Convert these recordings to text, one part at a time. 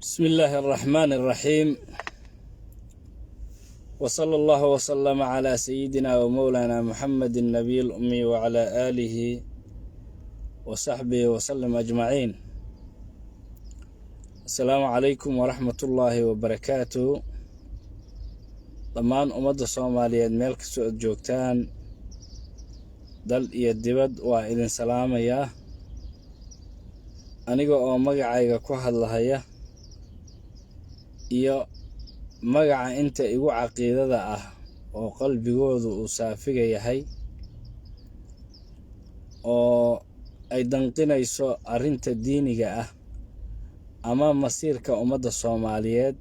بسم الله الرحمن الرحيم، وصلى الله وسلم على سيدنا ومولانا محمد النبي الأمي وعلى آله وصحبه وسلم أجمعين. السلام عليكم ورحمة الله وبركاته. Dhammaan ummadda Soomaaliyeed meel kastoo aad joogtaan, dal iyo dibad, waa idin salaamayaa aniga oo magacayga ku hadlahaya iyo magaca inta igu caqiidada ah oo qalbigoodu uu saafiga yahay oo ay danqinayso arrinta diiniga ah ama masiirka ummadda Soomaaliyeed.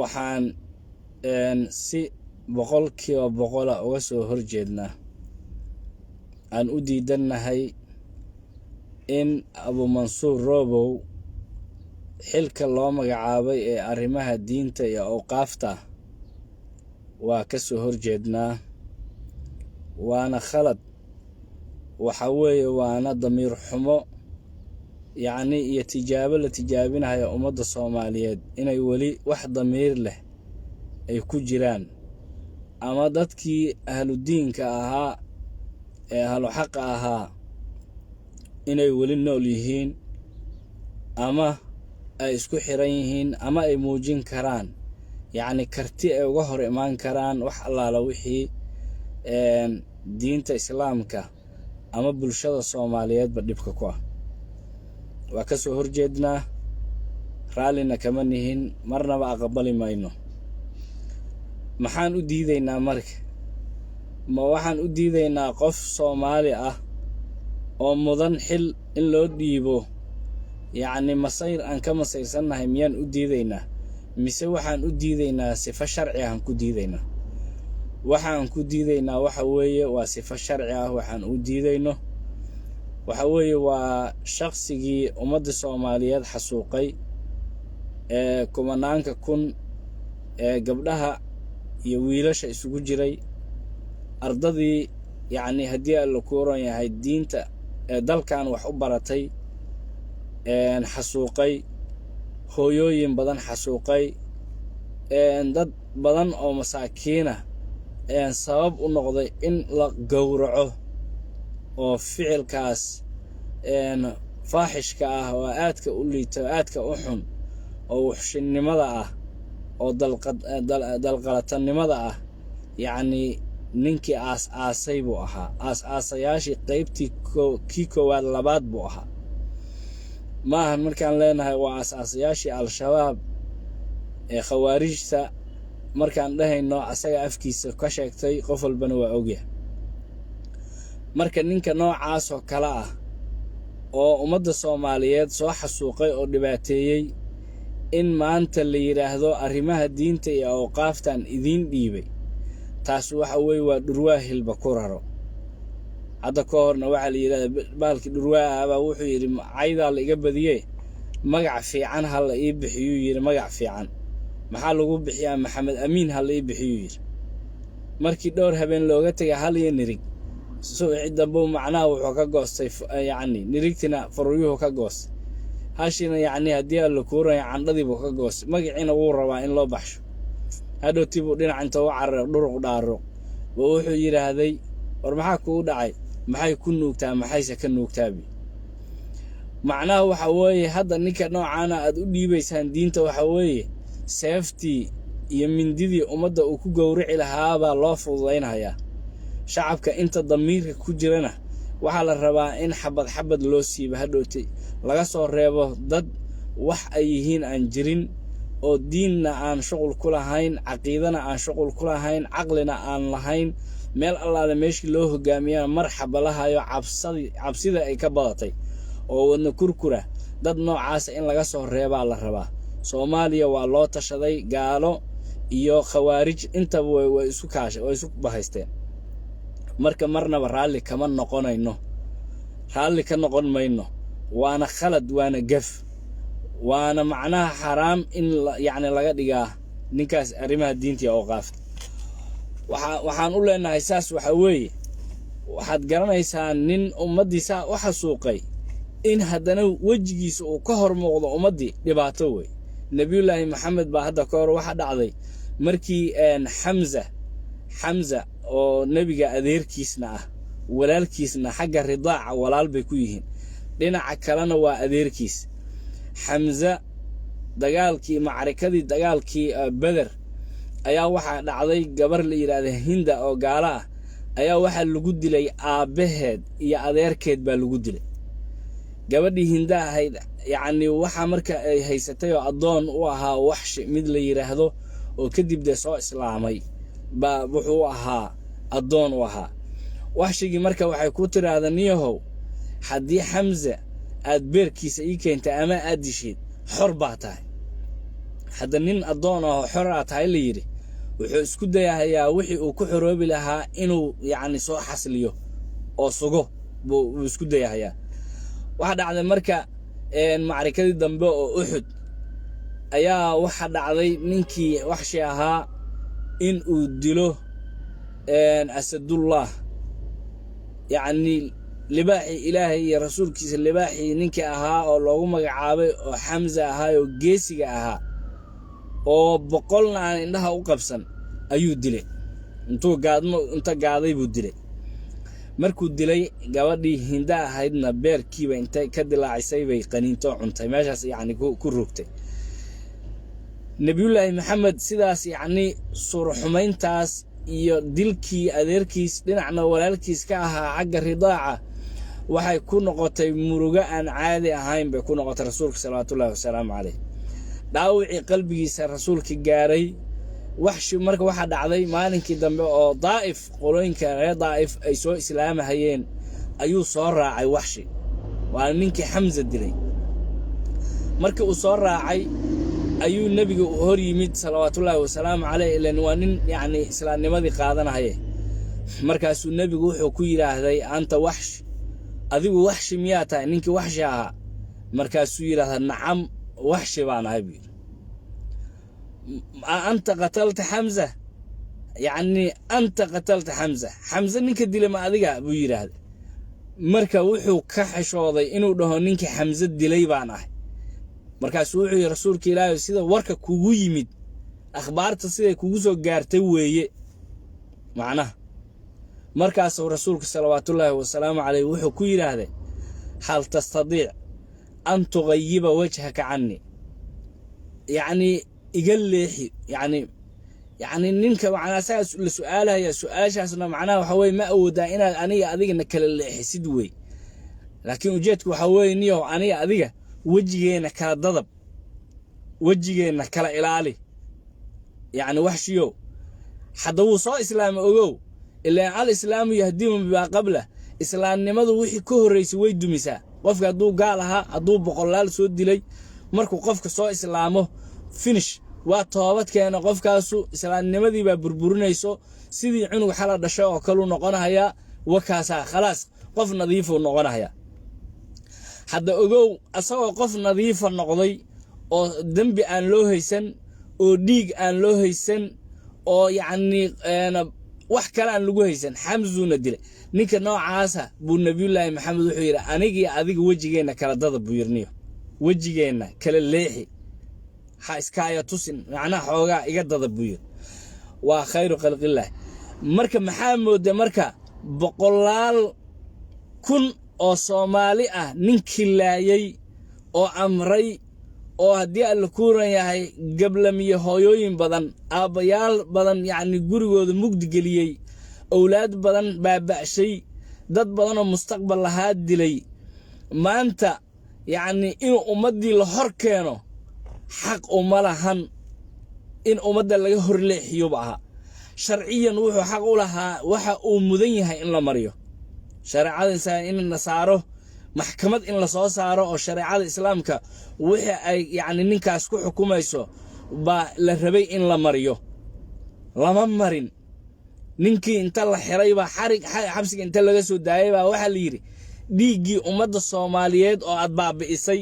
Waxaan si 100% uga soo horjeednaa, aan u diidannahay in Abumansuur Robow xilka loo magacaabay ee arrimaha diinta iyo awqaafta. Waa ka soo horjeednaa, waana khalad, waxa weeye waana damiir xumo, yacni iyo tijaabo la tijaabinayo ummadda Soomaaliyeed inay weli wax damiir leh ay ku jiraan, ama dadkii ahludiinka ahaa ee ahlu xaqa ahaa inay weli nool yihiin, ama ay isku xiran yihiin, ama ay muujin karaan, yacni, karti ay uga hor imaan karaan wax allaala wixii diinta Islaamka ama bulshada Soomaaliyeedba dhibka ku ah. Waa ka soo horjeednaa, raallina kama nihin, marnaba aqbali mayno. Maxaan u diidaynaa marka? Ma waxaan u diidaynaa qof Soomaali ah oo mudan xil in loo dhiibo, yacni masayr aan ka masayrsannahay miyaan u diidaynaa, mise waxaan u diidaynaa sifo sharci ahaan ku diidaynaa? Waxaan ku diidaynaa waxa weeye waa sifo sharci ah. Waxaan u diidayno waxa weeye waa shaqsigii ummadda Soomaaliyeed xasuuqay ee kumanaanka kun ee gabdhaha iyo wiilasha isugu jiray, ardadii, yacni, haddii Alla kuuran yahay, diinta ee dalkan wax u baratay xasuuqay, hooyooyin badan xasuuqay, dad badan oo masaakiina sabab u noqday in la gowraco, oo ficilkaas faaxishka ah oo aadka u liita oo aadka u xun oo wuxshinnimada ah oo dalqalatanimada ah, yacnii, ninkii aas-aasay buu ahaa. Aas-aasayaashii qeybtii kii koowaad, labaad buu ahaa. Ma ahan markaan leenahay waa aas-aasayaashii Al-Shabaab ee Khawaarijta markaan dhahayno, asaga afkiisa ka sheegtay, qof walbana waa ogyahay. Marka ninka noocaas oo kale ah oo ummadda Soomaaliyeed soo xasuuqay oo dhibaateeyey in maanta la yidhaahdo arrimaha diinta iyo awqaaftan idiin dhiibay, taas waxa weeye waa dhurwaa hilba ku raro. Hadda ka horna waxaa la yidhahda baalkii dhurwaa ahbaa wuxuu yidhi, "Caydaa la iga badiyee, magac fiican ha la ii bixiyuu." Yidhi, "Magac fiican maxaa lagu bixiyaa?" "Maxamed Amiin ha la ii bixiyuu," yidhi. Markii dhowr habeen looga tegay hal iyo nirig, subaxii dambuu macnaha wuxuu ka goostay, yacni, nirigtina faruuyuhu ka goostay, hashina, yacni, haddii Alla kuuraya, candhadiibuu ka goostay. Magaciina wuu rabaa in loo baxsho. Hadhowtii buu dhinac inta u cararay dhuruq dhaaruq buu wuxuu yidhaahday, "War maxaa kugu dhacay? Maxay ku nuugtaa, maxayse ka nuugtaabi?" Macnaha waxa weeye, hadda ninka noocaana aad u dhiibaysaan diinta, waxa weeye seeftii iyo mindidii ummadda uu ku gowrici lahaabaa loo fududaynhayaa. Shacabka inta damiirka ku jirana waxaa la rabaa in xabad xabad loo siiba, hadhowtay laga soo reebo dad wax ay yihiin aan jirin, oo diinna aan shuqul ku lahayn, caqiidana aan shuqul ku lahayn, caqlina aan lahayn, meel allaale meeshii loo hogaamiyana marxaba lahayo, cabsadi cabsida ay ka badatay oo wadna kurkura. Dad noocaasa in laga soo reebaa la rabaa. Soomaaliya waa loo tashaday, gaalo iyo Khawaarij intaba way isku kaasha, way isku bahaysteen. Marka marnaba raalli kama noqonayno, raalli ka noqon mayno. Waana khalad, waana gaf, waana macnaha xaraam in, yacni, laga dhigaa ninkaas arrimaha diinta iyo awqaafta. Waxaan u leenahay saas waxa weeye, waxaad garanaysaa nin ummaddii saa u xasuuqay. In haddana wejigiisa uu ka hor muuqdo ummaddii, dhibaato wey. Nebiyullaahi Maxamed baa hadda ka hor waxa dhacday markii Xamza, Xamza oo nebiga adeerkiisna ah, walaalkiisna xagga ridaaca walaal bay ku yihiin, dhinaca kalena waa adeerkiis. Xamza dagaalkii, macrikadii, dagaalkii Beder ayaa waxaa dhacday gabar la yidhaahda Hinda oo gaalo ah ayaa waxaa lagu dilay, aabbaheed iyo adeerkeed baa lagu dilay. Gabadhii Hinda ahayd, yacni, waxaa marka ay haysatay oo addoon u ahaa Waxshi mid la yidhaahdo oo kadib dee soo islaamay baa wuxuu ahaa addoon u ahaa Waxshigii. Marka waxay ku tidhaahda: "Niyahow, haddii Xamza aad beerkiisa ii keentay ama aad dishid, xor baa tahay." Hadda nin addoon ahoo xor aa tahay la yidhi, wuxuu isku dayahayaa wixii uu ku xoroobi lahaa inuu, yacni, soo xasliyo oo sugo buu isku dayahayaa. Waxaa dhacday marka macrikadii dambe oo Uxud ayaa waxaa dhacday ninkii Waxshi ahaa in uu dilo Asadullah, yacni libaaxii Ilaahay iyo rasuulkiisa, libaaxii ninkii ahaa oo loogu magacaabay oo Xamza ahaa oo geesiga ahaa oo 100na aan indhaha u qabsan ayuu dilay. Intuu gaadmo inta gaaday buu dilay. Markuu dilay, gabadhii Hinda ahaydna beerkiiba intay ka dilaacisay bay qaniintoo cuntay, meeshaas, yacni, ku rogtay. Nebiyullaahi Maxamed sidaas, yacni, suurxumayntaas iyo dilkii adeerkiis, dhinacna walaalkiis ka ahaa xagga ridaaca, waxay ku noqotay murugo aan caadi ahayn bay ku noqotay rasuulka salawaatullaahi wasalaamu caleyh. Dhaawicii qalbigiisa rasuulka gaaray Waxshi. Marka waxaa dhacday maalinkii dambe oo Daa'if, qolooyinka reer Daa'if ay soo islaamahayeen, ayuu soo raacay Waxshi, waa ninkii Xamsa dilay. Markii uu soo raacay ayuu nebiga hor yimid salawaatullaahi wasalaamu caleyh, ilan waa nin, yacni, islaamnimadii qaadanahaye. Markaasuu nebigu wuxuu ku yidhaahday: "Anta Waxsh? Adigu Waxshi miyaa tahay, ninkii Waxshi ahaa?" Markaasuu yidhaahdaa: "Nacam, Waxshi baan ahay," buu yidhi. "Anta qatalta Xamza? Yacni, anta qatalta Xamza? Xamze ninka dilay ma adiga?" buu yidhaahday. Marka wuxuu ka xishooday inuu dhaho ninkii Xamse dilay baan ahay. Markaasuu wuxuu yidhi: "Rasuulka Ilaahay, sida warka kugu yimid, akhbaarta siday kugu soo gaartay weeye macnaha." Markaasuu rasuulku salawaatullaahi wasalaamu caleyh wuxuu ku yidhaahday: "Hal tastadiic an tugayiba wajhaka cannii?" Yacnii, iga leexi. Yacni ninka macnaa saas la su'aalaya, su-aashaasna macnaha waxa weye: ma awoodaa inaad aniga adigana kala leexisid wey? Laakiin ujeedku waxa weeye, niyow, aniga adiga wejigeenna kala dadab, wejigeenna kala ilaali. Yacni, Waxshiyow, hadda wuu soo islaamay, ogow, ilaan al islaamu yahdimu bimaa qabla. Islaamnimadu wixii ka horraysay way dumisaa. Qofka hadduu gaal ahaa, hadduu boqolaal soo dilay, markuu qofka soo islaamo, finish, waa toobad keena qofkaasu. Islaamnimadii baa burburinayso, sidii cunug xala dhashay oo kaluu noqonahayaa. Wakaasaa khalaas, qof nadiifuu noqonahayaa. Hadda ogow, asagoo qof nadiifa noqday oo dembi aan loo haysan oo dhiig aan loo haysan oo, yacnii, wax kale aan lagu haysan, Xamzuuna dilay. Ninka noocaasa buu Nebiyullaahi Maxamed wuxuu yidhi: "Anigii adiga wejigeenna kala dada," buu yidhi, "niyo, wejigeenna kala leexi, ha iskaaya tusin, macnaha xoogaa iga dada," buu yidhi. Waa khayru khalqillaah. Marka maxaa mooda marka boqolaal kun oo Soomaali ah ninkii laayay oo amray oo haddii Alla kuuran yahay gablamiye hooyooyin badan, aabbayaal badan, yacni, gurigooda mugdi geliyey, owlaad badan baaba'shay, dad badan oo mustaqbal lahaa dilay, maanta, yacni, inuu ummaddii la hor keeno xaq uma lahan. In ummadda laga horleexiyuba ahaa sharciyan. Wuxuu xaq u lahaa, waxa uu mudan yahay in la mariyo shareecada, in la saaro maxkamad, in la soo saaro oo shareecada Islaamka wixii ay, yacni, ninkaas ku xukumayso baa la rabay in la mariyo. Lama marin. Ninkii inta la xiray baa xarig xabsiga inta laga soo daayay baa waxaa la yidhi: "Dhiiggii ummadda Soomaaliyeed oo aad baabi'isay,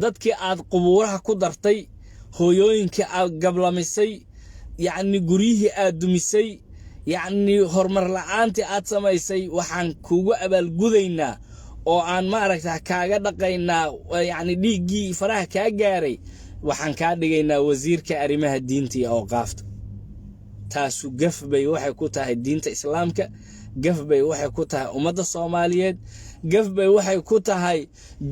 dadkii aad qubuuraha ku dartay, hooyooyinkii aad gablamisay, yacni, guryihii aad dumisay, yacnii, horumar la'aantii aad samaysay, waxaan kugu abaalgudaynaa Oo aan, ma aragta, kaaga dhaqaynaa, yacni, dhiiggii faraha kaa gaaray. Waxaan kaa dhigaynaa wasiirka arrimaha diinta iyo awqaafta. Taasu gaf bay waxay ku tahay diinta Islaamka, gaf bay waxay ku tahay ummadda Soomaaliyeed, gaf bay waxay ku tahay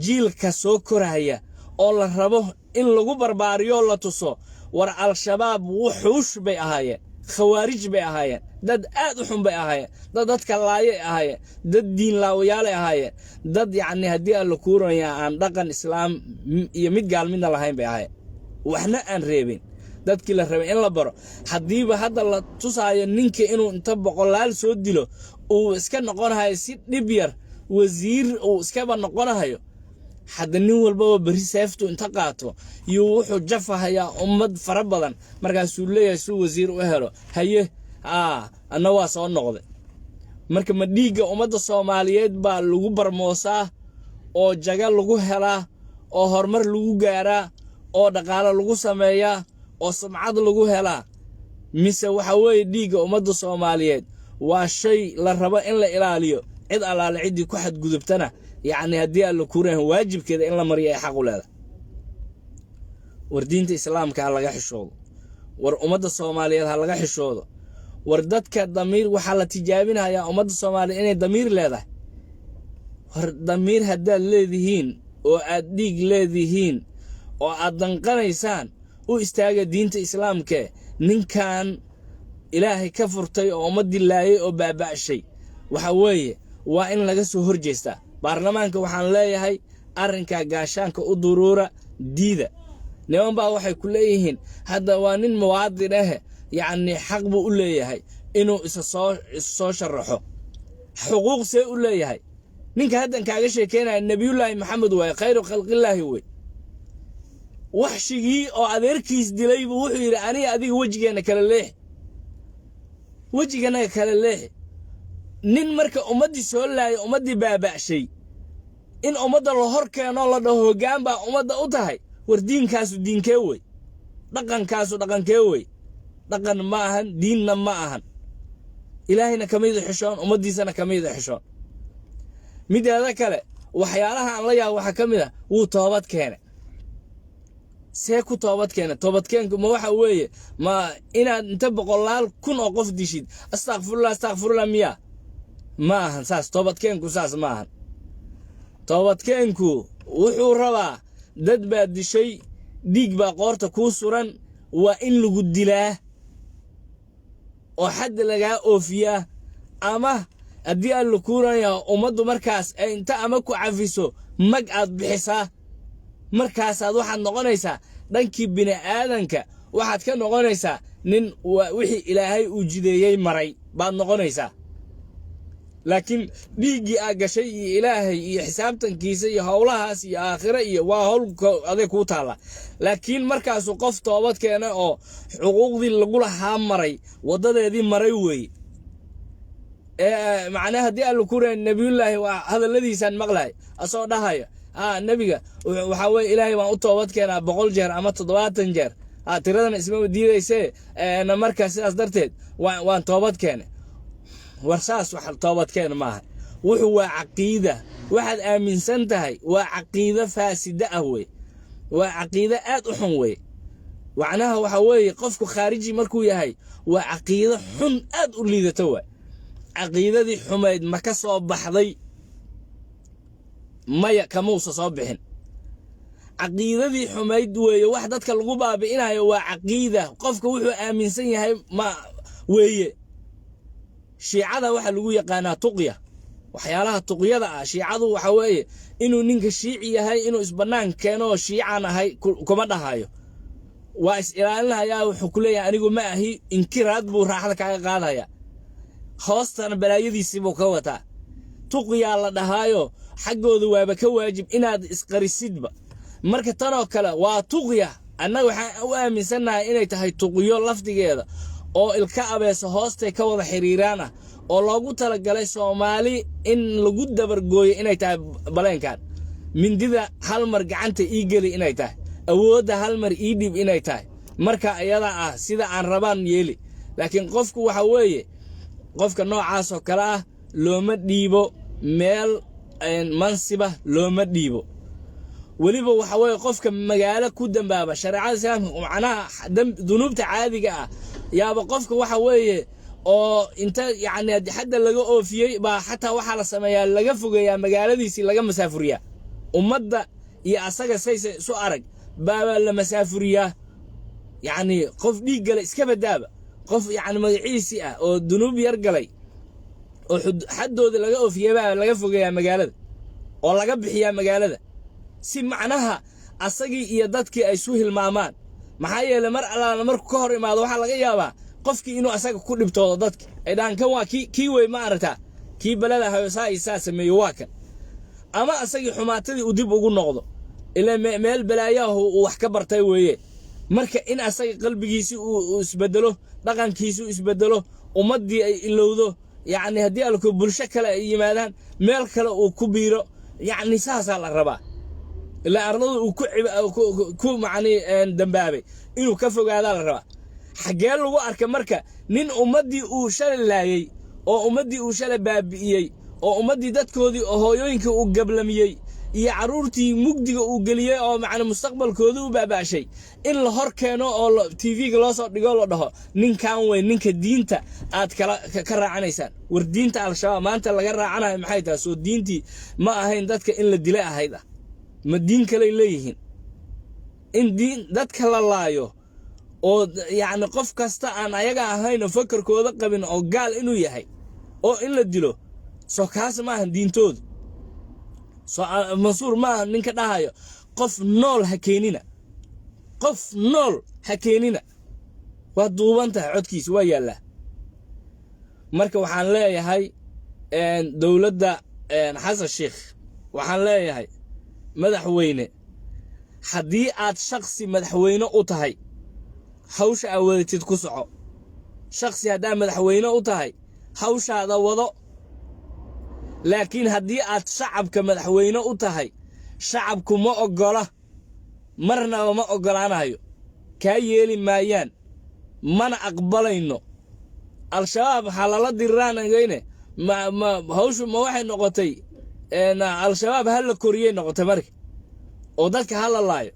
jiilka soo koraya oo la rabo in lagu barbaariyo, la tuso war Al-Shabaab wuxuush bay ahaayeen, khawaarij bay ahaayeen, dad aad u xun bay ahaayeen, dad dadka laayay ahaayeen, dad diin laawayaalay ahaayeen, dad, yacni, haddii aan la kuuraya aan dhaqan Islaam iyo mid gaal midna lahayn bay ahaayeen, waxna aan reebin. Dadkii la rabay in la baro, haddiiba hadda la tusaayo ninka inuu inta boqolaal soo dilo uu iska noqonahayo si dhib yar wasiir uu iskaba noqonahayo, hadda nin walbaba berri seeftu inta qaato yuu wuxuu jafahayaa ummad fara badan. Markaasuu leeyahay suu wasiir u helo, haye, anna waa soo noqday. Marka ma dhiigga ummadda Soomaaliyeed baa lagu barmoosaa oo jaga lagu helaa oo horumar lagu gaaraa oo dhaqaalo lagu sameeyaa oo sumcad lagu helaa, mise waxa weeye dhiigga ummadda Soomaaliyeed waa shay la rabo in la ilaaliyo, cid allaale ciddii ku xadgudubtana, yacni, haddii aan la kuurahan waajibkeeda in la mariyo ay xaq u leedahay? War diinta Islaamka ha laga xishoodo. War ummadda Soomaaliyeed ha laga xishoodo. War dadka damiir, waxaa la tijaabinayaa ummadda Soomaaliyeed inay damiir leedahay. War damiir haddaad leedihiin oo aad dhiig leedihiin oo aad danqanaysaan, u istaaga diinta Islaamkee. Ninkan Ilaahay ka furtay oo ummaddii laayay oo baaba'shay, waxa weeye waa in laga soo hor jeestaa. Baarlamaanka waxaan leeyahay, arrinkaa gaashaanka u duruura, diida. Niman baa waxay ku leeyihiin, hadda waa nin muwaadin ahe, yacni, xaq buu u leeyahay inuu isa soo sharaxo. Xuquuq see u leeyahay? Ninka haddan kaaga sheekeynaya Nebiyullaahi Maxamed waaye, khayru khalqillaahi wey. Waxshigii oo adeerkiis dilay buu wuxuu yidhi, aniga adiga wejigeenna kala leexi, wejiganaga kala leexi. Nin marka ummaddii soo laayay, ummaddii baaba'shay, in ummadda la hor keenoo la dhaho hoggaan baa ummadda u tahay, war diinkaasu diinkee wey? Dhaqankaasu dhaqankee wey? Dhaqan ma ahan, diinna ma ahan. Ilaahayna kamida xishoon, ummaddiisana kamida xishoon. Mideeda kale, waxyaalaha aan la yaabo waxaa ka mid a, wuu toobad keenay. See ku toobad keena? Toobadkeenku ma waxa weeye ma inaad inta boqolaal kun oo qof dishid, astakfirullah, astakfirullah miya? Ma ahan saas toobadkeenku, saas ma ahan toobadkeenku. Wuxuu rabaa, dad baa dishay, dhiig baa qoorta kuu suran, waa in lagu dilaa oo xadda lagaa oofiyaa, ama haddii aan la kuuraya ummaddu markaas ay inta ama ku cafiso, mag aad bixisaa. Markaasaad waxaad noqonaysaa dhankii bini'aadanka, waxaad ka noqonaysaa nin wixii Ilaahay uu jideeyey maray baad noqonaysaa. Laakiin dhiiggii aad gashay iyo Ilaahay iyo xisaabtankiisa iyo howlahaas iyo aakhire iyo waa howl aday kuu taalla. Laakiin markaasuu qof toobad keenay oo xuquuqdii lagu lahaa maray, waddadeedii maray weeye. Macnaha, haddii aan laku rayn, Nebiyullaahi waa hadalladiisaan maqlahay asoo dhahaya, nebiga waxaa weye, Ilaahay baan u toobad keenaa 100 jeer ama 70 jeer, tiradana ismama diidaysee. Na markaa sidaas darteed waan toobad keenay. War saas wax toobadkeen maaha. Wuxuu waa caqiida, waxaad aaminsan tahay waa caqiido faasida ah wey, waa caqiido aad u xun wey. Macnaha waxa weeye, qofku khaariji markuu yahay, waa caqiido xun, aad u liidato. Waay caqiidadii xumayd ma ka soo baxday? Maya, kamuusa soo bixin. Caqiidadii xumayd weeye wax dadka lagu baabi'inayo. Waa caqiida, qofka wuxuu aaminsan yahay ma weeye. Shiicada waxaa lagu yaqaanaa tuqya, waxyaalaha tuqyada ah. Shiicadu waxa weeye inuu ninka shiici yahay, inuu isbannaan keeno oo shiicaan ahay kuma dhahayo, waa is ilaalinayaa. Wuxuu ku leeyahay, anigu ma ahi. Inkiraad buu raaxda kaaga qaadaya, hoostana balaayadiisii buu ka wataa. Tuqyaa la dhahaayo, xaggooda waaba ka waajib inaad isqarisidba. Marka tanoo kale waa tuqya. Annaga waxaan u aaminsannahay inay tahay tuqyo lafdigeeda oo ilka abeeso hoostay ka wada xiriiraan ah, oo loogu talagalay Soomaali in lagu dabargooyo, inay tahay baleenkan mindida hal mar gacanta ii geli, inay tahay awoodda hal mar ii dhib, inay tahay marka iyada ah sida aan rabaan yeeli. Laakiin qofku waxa weeye, qofka noocaasoo kale ah looma dhiibo meel. Mansiba looma dhiibo. Weliba waxa weeye, qofka magaalo ku dambaaba, shareecada Islaamka macnaha dunuubta caadiga ah yaaba qofka waxa weeye oo inta yacni xadda laga oofiyey baa xataa waxaa la sameeyaa, laga fogeeyaa magaaladiisii, laga masaafuriyaa. Ummadda iyo asaga sayse isu arag baabaa la masaafuriyaa. Yacni qof dhiig galay iska badaaba, qof yacni magaciisii ah oo dunuub yar galay oo xaddooda laga oofiyey baa laga fogeeyaa magaalada oo laga bixiyaa magaalada, si macnaha asagii iyo dadkii ay isu hilmaamaan. Maxaa yeelay, mar allaala markuu ka hor imaado, waxaa laga yaabaa qofkii inuu asaga ku dhibtoodo, dadki ay dhahaan, "Kan waa kii wey, ma aragtaa, kii balada hayo, saa iyo saa sameeyo, waa kan." Ama asagii xumaatadii uu dib ugu noqdo, ilaa meel balaayahu uu wax ka bartay weeye. Marka in asaga qalbigiisi uu isbedelo, dhaqankiisi uu isbedelo, ummaddii ay ilowdo, yacni haddii alko bulsho kale ay yimaadaan, meel kale uu ku biiro, yacni saasaa la rabaa. Ilaa ardadu uu ku macni dambaabay inuu ka fogaadaa la rabaa. Xaggee lagu arka marka nin ummaddii uu shalay laayey, oo ummaddii uu shalay baabi'iyey, oo ummaddii dadkoodii oo hooyooyinkii uu gablamiyey iyo carruurtii mugdiga uu geliyey, oo macna mustaqbalkoodii u baaba'shay, in la hor keeno oo TV-ga loo soo dhigo, la dhaho, "Ninkan wey ninka diinta aad kala ka raacanaysaan"? War diinta Al-Shabaab maanta laga raacanayo maxay tahay? Soo diintii ma ahayn dadka in la dilay ahayd? Ah, ma diin kaley leeyihiin? In diin dadka la laayo oo yacni qof kasta aan ayaga ahayn oo fakarkooda qabin oo gaal inuu yahay oo in la dilo, soo kaas ma ahan diintoodu? Soo Mansuur ma aha ninka dhahayo, "Qof nool ha keenina, qof nool ha keenina"? Waa duuban tahay, codkiisa waa yaallaa. Marka waxaan leeyahay dowladda Xasan Sheikh, waxaan leeyahay, madaxweyne, haddii aad shaksi madaxweyne u tahay, hawsha aad wadatid ku soco. Shaksi haddaad madaxweyne u tahay, hawshaada wado. Laakiin haddii aad shacabka madaxweyne u tahay, shacabku ma oggola, marnaba ma oggolaanayo, kaa yeeli maayaan, mana aqbalayno. Al-Shabaab ha lala diriraanagayne, ma hawshu ma waxay noqotay Al-Shabaab ha la koriyey noqotay marka, oo dadka ha la laayo,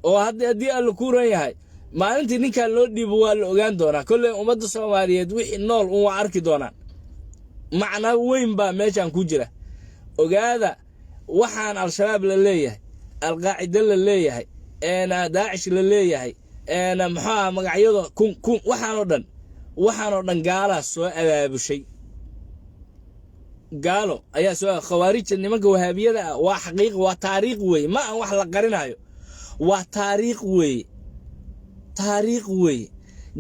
oo haddii Alla kuuran yahay, maalintii ninkan loo dhiibo waa la ogaan doonaa. Kolley ummadda Soomaaliyeed wixii nool un waa arki doonaan. Macna weyn baa meeshan ku jira. Ogaada, waxaan Al-Shabaab la leeyahay, Alqaacide la leeyahay, Daacish la leeyahay, muxuu magacyada kun kun, waxaanoo dhan gaalaa soo abaabushay, gaalo ayaa soo, khawaarijta, nimanka Wahaabiyada ah. Waa xaqiiq, waa taariikh weeye, ma aan wax la qarinayo, waa taariikh weeye, taariikh weeye.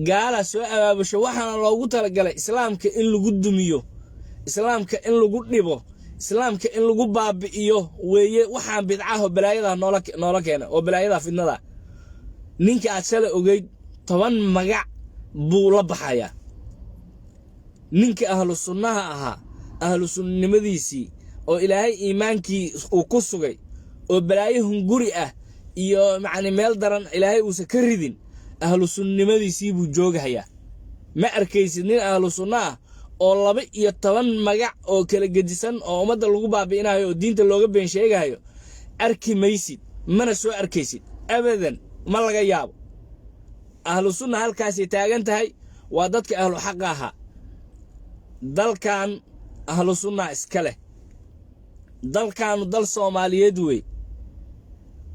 Gaalaa soo abaabushay, waxaana loogu talagalay Islaamka in lagu dumiyo, Islaamka in lagu dhibo, Islaamka in lagu baabi'iyo weeye. Waxaan bidcaho balaayadaa noola keena oo balaayada fidnada. Ninka aad shalay ogeyd 10 magac buu la baxayaa. Ninka ahlu sunnaha ahaa, ahlu sunnimadiisii oo Ilaahay iimaankii uu ku sugay, oo balaayo hunguri ah iyo macni meel daran Ilaahay uusan ka ridin, ahlu sunnimadiisii buu joogahayaa. Ma arkaysid nin ahlu sunno ah oo 12 magac oo kala gedisan oo ummadda lagu baabi'inayo oo diinta looga been sheegahayo. Arki maysid, mana soo arkaysid abadan, ma laga yaabo. Ahlu sunna halkaasay taagan tahay, waa dadka ahlu xaqa ahaa. Dalkan ahlu sunna iska leh. Dalkaanu dal Soomaaliyeed wey.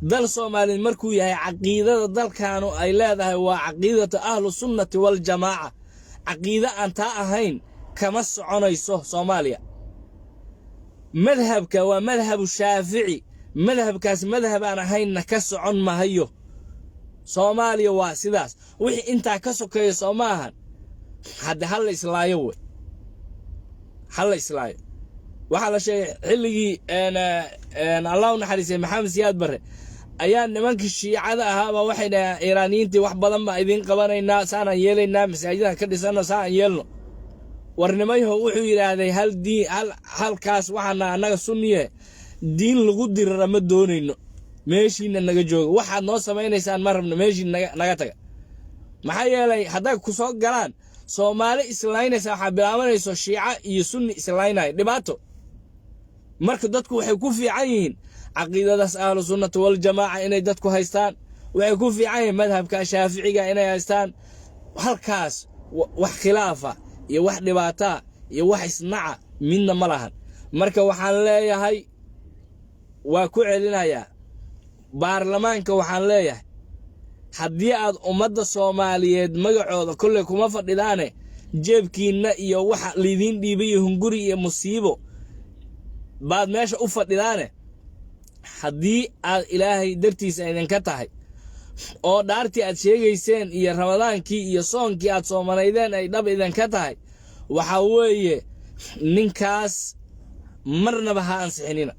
Dal Soomaaliyeed markuu yahay, caqiidada dalkaanu ay leedahay waa caqiidatu Ahlu Sunnati Waljamaaca. Caqiide aan taa ahayn kama soconayso Soomaaliya. Madhabka waa madhabu Shaafici. Madhabkaas madhab aan ahaynna ka socon mahayo Soomaaliya. Waa sidaas. Wixii intaa ka sokeeya soo ma ahan? Hadde ha la islaayo wey, ha la islaayo. Waxaa la sheegay xilligii, Allah u naxariisay, Maxamed Siyaad Barre ayaa nimankii Shiicada ahaaba waxay dhaheen Iiraaniyiintii, "Wax badan baa idiin qabanaynaa, saanaan yeelaynaa, masaajidaan ka dhisano, saanaan yeelno." War nimayho, wuxuu yidhaahday, hal diin hal halkaas waxaana annaga Sunniye, diin lagu dirira ma doonayno. Meeshiina naga jooga, waxaad noo samaynaysaan ma rabno, meeshiina naga taga. Maxaa yeelay, hadday ku soo galaan Soomaali islaynaysa, waxaa bilaabanayso Shiica iyo Sunni islaynaya, dhibaato. Marka dadku waxay ku fiican yihiin caqiidadaas Ahlu Sunnati Waljamaaca inay dadku haystaan, waxay ku fiican yihiin madhabka Shaaficiga inay haystaan. Halkaas wax khilaafa iyo wax dhibaataa iyo wax isnaca midna ma lahan. Marka waxaan leeyahay, waa ku celinayaa, baarlamaanka waxaan leeyahay, haddii aad ummadda Soomaaliyeed magacooda kolley kuma fadhidaane, jeebkiinna iyo waxa laydiin dhiibay iyo hunguri iyo musiibo baad meesha u fadhidaane, haddii aad Ilaahay dartiisa idinka tahay oo dhaartii aad sheegayseen iyo Ramadaankii iyo soonkii aad soomanaydeen ay dhab idinka tahay, waxaa weeye ninkaas marnaba ha ansixinina,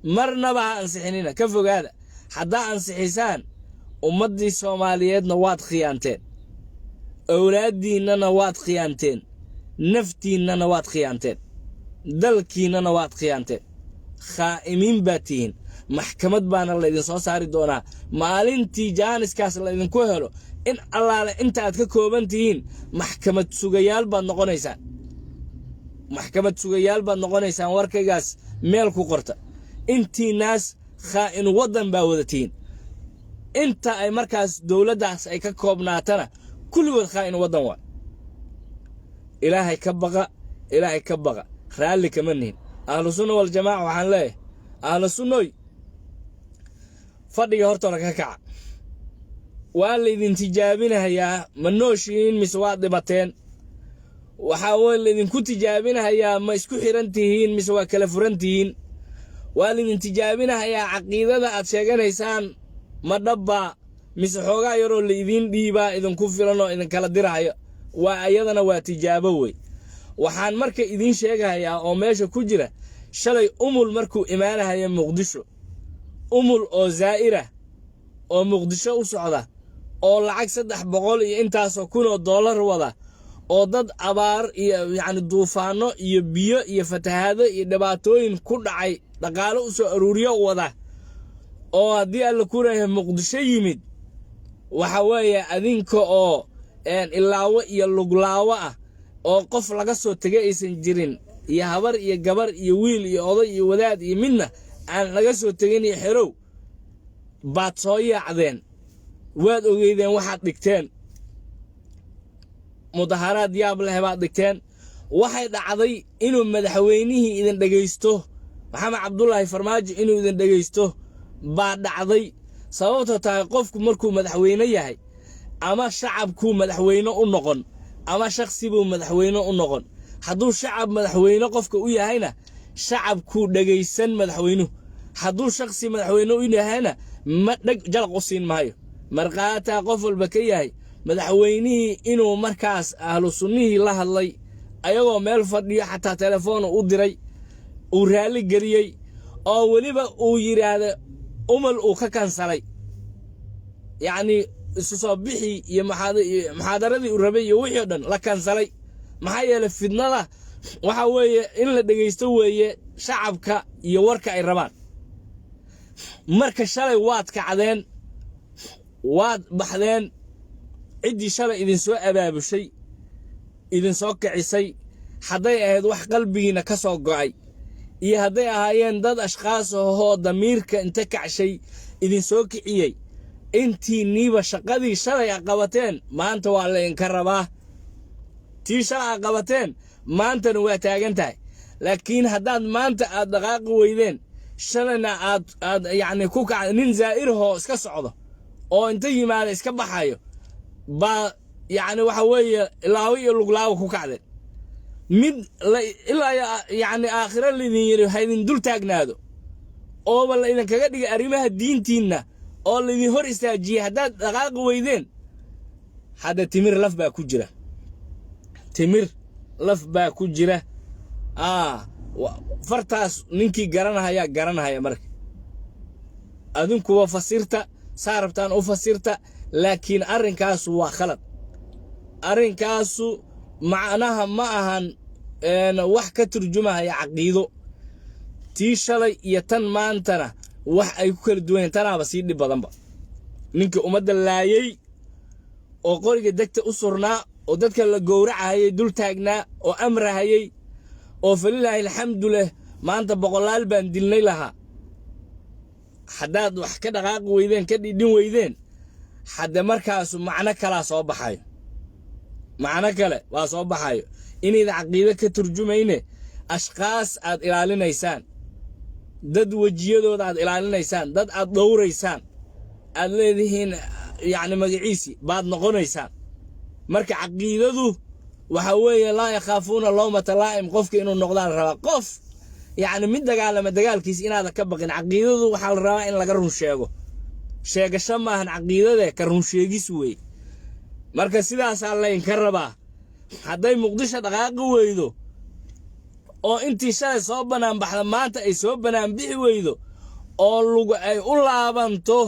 marnaba ha ansixinina, ka fogaada. Haddaa ansixisaan, ummaddii Soomaaliyeedna waad khiyaanteen, owlaaddiinnana waad khiyaanteen, naftiinnana waad khiyaanteen, dalkiinnana waad khiyaanteen. Khaa'imiin baad tihiin. Maxkamad baana laydinsoo saari doonaa maalintii jaaniskaas laydinku helo. In allaale inta aad ka kooban tihiin maxkamad sugayaal baad noqonaysaan, maxkamad sugayaal baad noqonaysaan. Warkaygaas meel ku qorta. Intiinaas khaa'in waddan baa wada tihiin. Inta ay markaas dowladdaas ay ka koobnaatana kulligood khaa'in waddan waa. Ilaahay ka baqa, Ilaahay ka baqa. Raalli kama nihin. Ahlu Sunna Waljamaaca waxaan leeyahay, Ahlu Sunnoy, fadhiga hortooda ka kaca. Waa laydin tijaabinahayaa, ma nooshihiin mise waad dhibateen? Waxaa w laydinku tijaabinahayaa, ma isku xiran tihiin mise waa kala furan tihiin? Waa laydin tijaabinahayaa, caqiidada aad sheeganaysaan ma dhabbaa mise xoogaa yaroo laidiin dhiibaa idinku filan oo idinkala dirahayo? Waa iyadana waa tijaabo wey. Waxaan marka idiin sheegahayaa oo meesha ku jira, shalay Umul markuu imaanahaya Muqdisho, Umul oo zaa'ira oo Muqdisho u socda oo lacag 300 iyo intaasoo kun oo dollar wada, oo dad abaar iyo yacni duufaanno iyo biyo iyo fatahaado iyo dhibaatooyin ku dhacay dhaqaalo u soo aruuriyo wada, oo haddii Alla ku leeyahay Muqdisho yimid, waxa weeye adinka oo ilaawo iyo luglaawo ah oo qof laga soo tegay aysan jirin, iyo habar iyo gabar iyo wiil iyo oday iyo wadaad iyo midna aan laga soo tegin iyo xerow baad soo yaacdeen. Waad ogeydeen waxaad dhigteen, mudaharaad yaab leh baad dhigteen. Waxay dhacday inuu madaxweynihii idin dhegaysto, Maxamed Cabdulaahi Farmaajo inuu idin dhegaysto baa dhacday. Sababto tahay, qofku markuu madaxweyne yahay, ama shacabkuu madaxweyne u noqon ama shakhsibuu madaxweyne u noqon. Hadduu shacab madaxweyne qofka u yahayna, shacabkuu dhegaysan madaxweynuhu. Hadduu shakhsi madaxweyne u yahayna, ma dheg jalaq u siin maayo. Markhaataa qof walba ka yahay madaxweynihii inuu markaas Ahlu Sunnihii la hadlay ayagoo meel fadhiyo, xataa telefoon u diray, uu raalli geliyey, oo weliba uu yidhaahda Umal uu ka kansalay, yacnii isu soo bixii iyo muxaadaradii uu rabay iyo wixii o dhan la kansalay. Maxaa yeelay, fidnada waxa weeye in la dhegaysto weeye shacabka iyo warka ay rabaan. Marka shalay waad kacdeen, waad baxdeen. Ciddii shalay idinsoo abaabushay, idinsoo kicisay, hadday ahayd wax qalbigiinna ka soo go'ay iyo hadday ahaayeen dad ashkhaas ahoo damiirka inta kacshay idinsoo kiciyey, intiinniiba shaqadii shalay a qabateen maanta waa laydinka rabaa. Tii shalay a qabateen maantana waa taagan tahay. Laakiin haddaad maanta aad dhaqaaqi weydeen, shalayna aad yacni ku kaca nin zaa'irahoo iska socdo oo inta yimaada iska baxayo baa, yacni waxa weeye ilaawo iyo luglaawo ku kacdeen. Mid ilaa yacni aakhiro laydin yidhi ha idin dul taagnaado, ooba la idinkaga dhigay arrimaha diintiinna oo laydin hor istaajiyey, haddaad dhaqaaqi weydeen, hadda timir laf baa ku jira, timir laf baa ku jira. Fartaas ninkii garanahayaa garanahaya. Marka adinkuwa fasirta saa rabtaan u fasirta, laakiin arrinkaasu waa khalad. Arrinkaasu macnaha ma ahan wax ka turjumahaya caqiido. Tii shalay iyo tan maantana wax ay ku kala duwan yahin, tanaaba sii dhib badanba. Ninkii ummadda laayey oo qoriga degta u surnaa oo dadka la gowracahayay dul taagnaa oo amrahayay oo falilaahi alxamdu leh, Maanta boqolaal baan dilnay lahaa. Haddaad wax ka dhaqaaqi weydeen, ka dhidhin weydeen, hadde markaasu macno kalaa soo baxayo, macno kale waa soo baxayo, inayda caqiide ka turjumayne ashqaas aad ilaalinaysaan, dad wejiyadooda aad ilaalinaysaan, dad aad dhowraysaan, aad leedihiin yacni magaciisii baad noqonaysaan. Marka caqiidadu waxa weeye laa yakhaafuuna lawmata laa'im. Qofka inuu noqdaa la rabaa qof yacni mid dagaalama dagaalkiisa inaadan ka baqin. Caqiidadu waxaa la rabaa in laga run sheego. Sheegasho maahan caqiidade, ka run sheegis weeye. Marka sidaasaa laynka rabaa. Hadday Muqdisho dhaqaaqi weydo oo intii shalay soo banaanbaxda maanta ay soo banaanbixi weydo oo lugu ay u laabanto,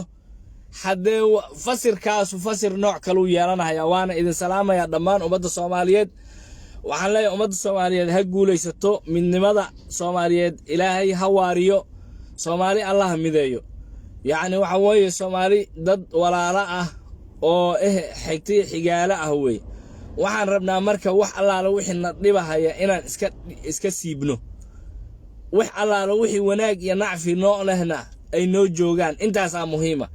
haddee fasirkaasu fasir nooc kaluu yeelanaya. Waana idin salaamayaa dhammaan ummadda Soomaaliyeed. Waxaan leeyahay, ummadda Soomaaliyeed ha guulaysato, midnimada Soomaaliyeed Ilaahay ha waariyo, Soomaali Allah mideeyo. Yacni waxa weeye, Soomaali dad walaalo ah oo xigtay xigaalo ah wey. Waxaan rabnaa marka wax allaala wixii na dhibahaya inaan iska siibno, wax allaala wixii wanaag iyo nacfi noo lehna ay noo joogaan. Intaasaa muhiima.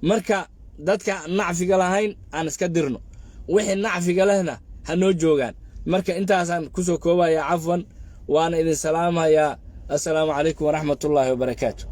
Marka dadka nacfiga lahayn aan iska dirno, wixii nacfiga lehna ha noo joogaan. Marka intaasaan kusoo koobaya. Cafwan, waana idin salaamayaa. Assalaamu calaykum waraxmatullaahi wabarakaatu.